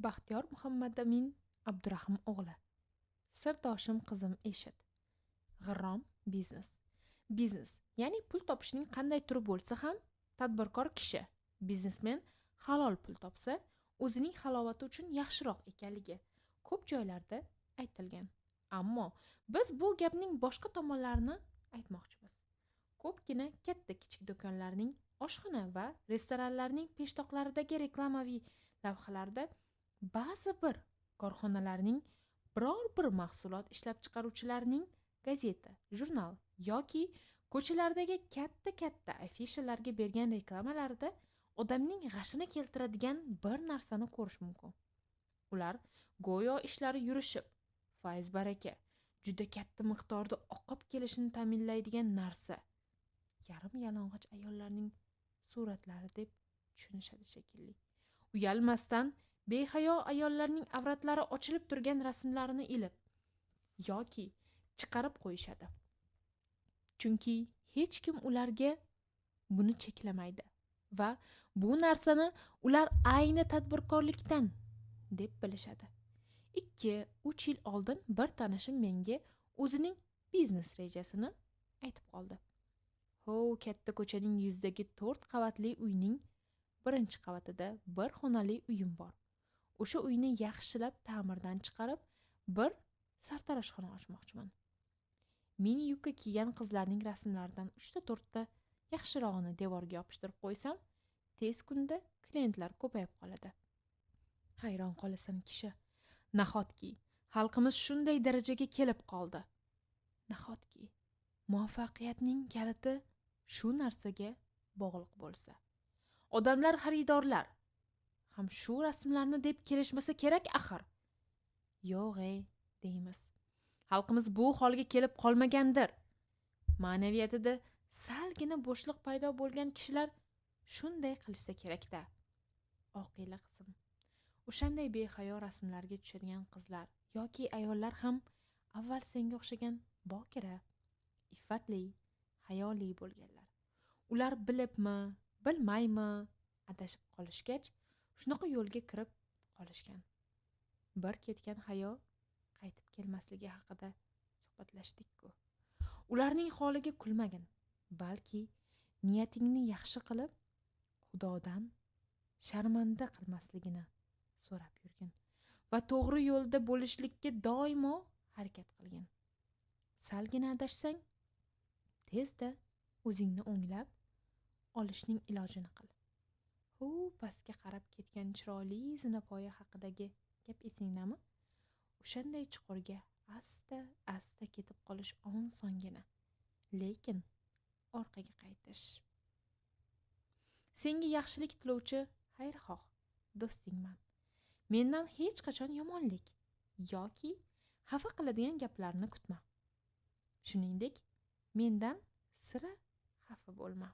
Baxtiyor Muhammadamin Abdurahim o'g'li. Sirdoshim qizim, eshit. G'irrom biznes. Biznes, ya'ni pul topishning qanday turi bo'lsa ham, tadbirkor kishi, biznesmen halol pul topsa, o'zining halovati uchun yaxshiroq ekanligi ko'p joylarda aytilgan. Ammo biz bu gapning boshqa tomonlarini aytmoqchimiz. Ko'pgina katta kichik do'konlarning, oshxona va restoranlarning peshtoqlaridagi reklamaviy lavhalarda, ba'zi bir korxonalarning, biror bir mahsulot ishlab chiqaruvchilarning gazeta, jurnal yoki ko'chalardagi katta katta afishalarga bergan reklamalarida odamning g'ashini keltiradigan bir narsani ko'rish mumkin. Ular go'yo ishlari yurishib, fayz baraka juda katta miqdorda oqib kelishini ta'minlaydigan narsa, yarim yalang'och ayollarning suratlari deb tushunishadi shekilli. Uyalmasdan behayo ayollarning avratlari ochilib turgan rasmlarini ilib yoki chiqarib qo'yishadi. Chunki hech kim ularga buni cheklamaydi va bu narsani ular ayni tadbirkorlikdan deb bilishadi. 2-3 yil oldin bir tanishim menga o'zining biznes rejasini aytib qoldi. Ho, katta ko'chaning yuzidagi 4 qavatli uyning birinchi qavatida bir xonali uyim bor. O'sha uyni yaxshilab ta'mirdan chiqarib, bir sartaroshxona ochmoqchiman. Mini yubka kiygan qizlarning rasmlaridan 3 ta 4 ta yaxshirog'ini devorga yopishtirib qo'ysam, tez kunda klientlar ko'payib qoladi. Hayron qolasan kishi. Nahotki xalqimiz shunday darajaga kelib qoldi? Nahotki muvaffaqiyatning kaliti shu narsaga bog'liq bo'lsa? Odamlar, xaridorlar ham shu rasmlarni deb kelishmasa kerak axir. Yo'q ey, deymiz. Xalqimiz bu holga kelib qolmagandir. Ma'naviyatida salgina bo'shliq paydo bo'lgan kishilar shunday qilishsa kerakda. Oqila qizim, o'shanday behayo rasmlarga tushadigan qizlar yoki ayollar ham avval senga o'xshagan bokira, iffatli, hayoli bo'lganlar. Ular bilibmi, bilmaymi, adashib qolishgach, shunaqa yo'lga kirib qolishgan. Bir ketgan hayo qaytib kelmasligi haqida suhbatlashdik-ku. Ularning holiga kulmagin, balki niyatingni yaxshi qilib, Xudodan sharmanda qilmasligini so'rab yurgin va to'g'ri yo'lda bo'lishlikka doimo harakat qilgin. Salgina adashsang, tezda o'zingni o'nglab olishning ilojini qil. Hu pastga qarab ketgan chiroyli zinapoya haqidagi gap esingdami? O'shanday chuqurga asta asta ketib qolish osongina, lekin orqaga qaytish. Senga yaxshilik tilovchi xayrixoh do'stingman. Mendan hech qachon yomonlik yoki xafa qiladigan gaplarni kutma. Shuningdek, mendan sira xafa bo'lma.